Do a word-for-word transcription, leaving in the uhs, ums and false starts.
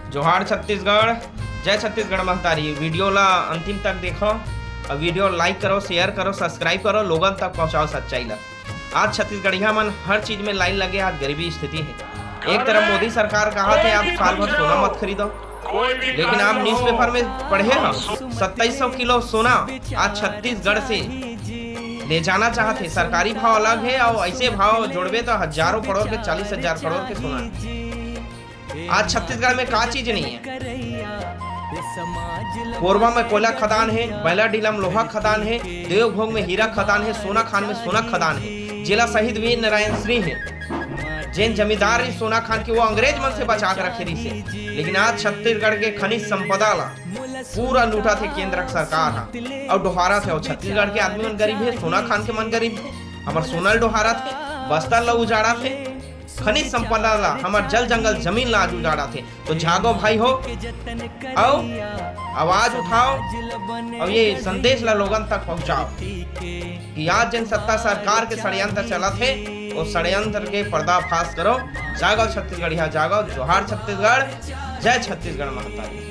जोहार छत्तीसगढ़, जय छत्तीसगढ़ महतारी। वीडियो ला अंतिम तक देखो और वीडियो like करो, share करो, subscribe करो, लोगन तक पहुंचाओ सच्चाई ला। आज छत्तीसगढ़िया मन हर चीज में लाइन लगे, आज गरीबी स्थिति है। एक तरफ मोदी सरकार कहा थे आप साल भर सोना मत खरीदो, लेकिन आप न्यूज़पेपर में पढ़े हो सत्ताईस सौ किलो सोना आज छत्तीसगढ़ से ले जाना चाहते। सरकारी भाव अलग है और ऐसे भाव जोड़बे तो हजारों करोड़ के, चालीस हजार करोड़ के सोना है। आज छत्तीसगढ़ में का चीज नहीं है? कोरबा में कोयला खदान है, बैलाडीला में लोहा खदान है, देवभोग में हीरा खदान है, सोना खान में सोना खदान है, जिला शहीद वीर नारायण सिंह है, जेन जमींदार रहिस सोना खान के, वो अंग्रेज मन से बचा के रखे रहिस हे। लेकिन आज छत्तीसगढ़ के खनिज संपदा ला पूरा लूटा थे केंद्र सरकार हा और डोहारा थे। और छत्तीसगढ़ के आदमी मन गरीब है, सोना खान के मन गरीब है, हमर सोना ल डोहारा थे, बस्तर ला उजाड़ा थे, खनिज संपदा ला, हमर जल जंगल जमीन ला आज उजाड़ा थे। तो जागो भाई हो, आओ, आवाज उठाओ और ये संदेश ला लोगन तक पहुंचाओ कि आज जिन सत्ता सरकार के षड्यंत्र चलत हे, वो षड्यंत्र के पर्दाफाश करो। जागो छत्तीसगढ़िया जागो। जोहार छत्तीसगढ़, जय छत्तीसगढ़ महतारी।